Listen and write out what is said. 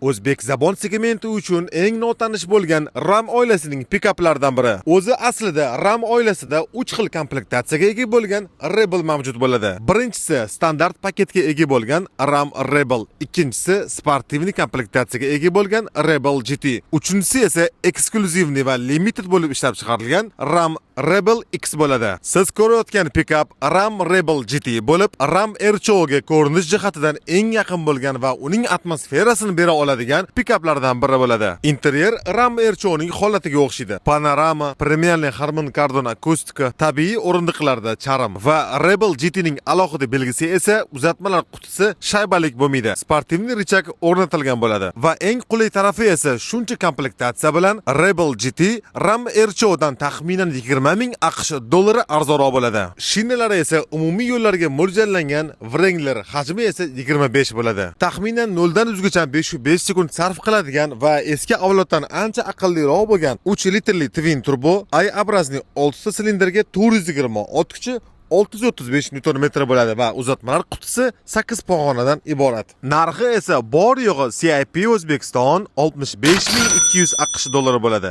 O'zbek zabon segmenti uchun eng notanish bo'lgan Ram oilasining pikaplaridan biri. O'zi aslida Ram oilasida 3 xil komplektatsiyaga ega bo'lgan Rebel mavjud bo'ladi. Birinchisi standart paketga ega bo'lgan Ram Rebel, ikkinchisi спортивный komplektatsiyaga ega bo'lgan Rebel GT, uchinchisi esa эксклюзивный va limited bo'lib ishlab chiqarilgan Ram Rebel X bo'ladi. Siz ko'rayotgan pikap Ram Rebel GT bo'lib, Ram R-Cho'ga ko'rinish jihatidan eng yaqin bo'lgan va uning atmosferasini bera oladigan pikaplardan biri bo'ladi. Interyer Ram R-Cho'ning holatiga o'xshaydi. Panorama, премиальный Harman Kardon akustika, tabiiy o'rindiqlarda charm va Rebel GTning alohida belgisi esa uzatmalar qutisi shaybalik bo'lmaydi. Спортивный рычаг o'rnatilgan bo'ladi. Va eng qulay tarafi esa shuncha komplektatsiya bilan Rebel GT Ram R-Cho'dan taxminan 20 ming AQSh dollari arzonroq bo'ladi. Shinalari esa umumiy yo'llarga mo'ljallangan Wrangler, hajmi esa 25 bo'ladi. Taxminan 0 dan 100 gacha 5,5 sekund sarf qiladigan va eski avloddan ancha aqlliroq bo'lgan 3 litrli twin turbo I-образный 6 ta silindrga 420 ot kuchi, 635 newton metr bo'ladi va uzatmalar qutisi 8 pog'onadan iborat. Narxi esa bor yo'g'i CIP O'zbekiston 65 200 AQSh dollari bo'ladi.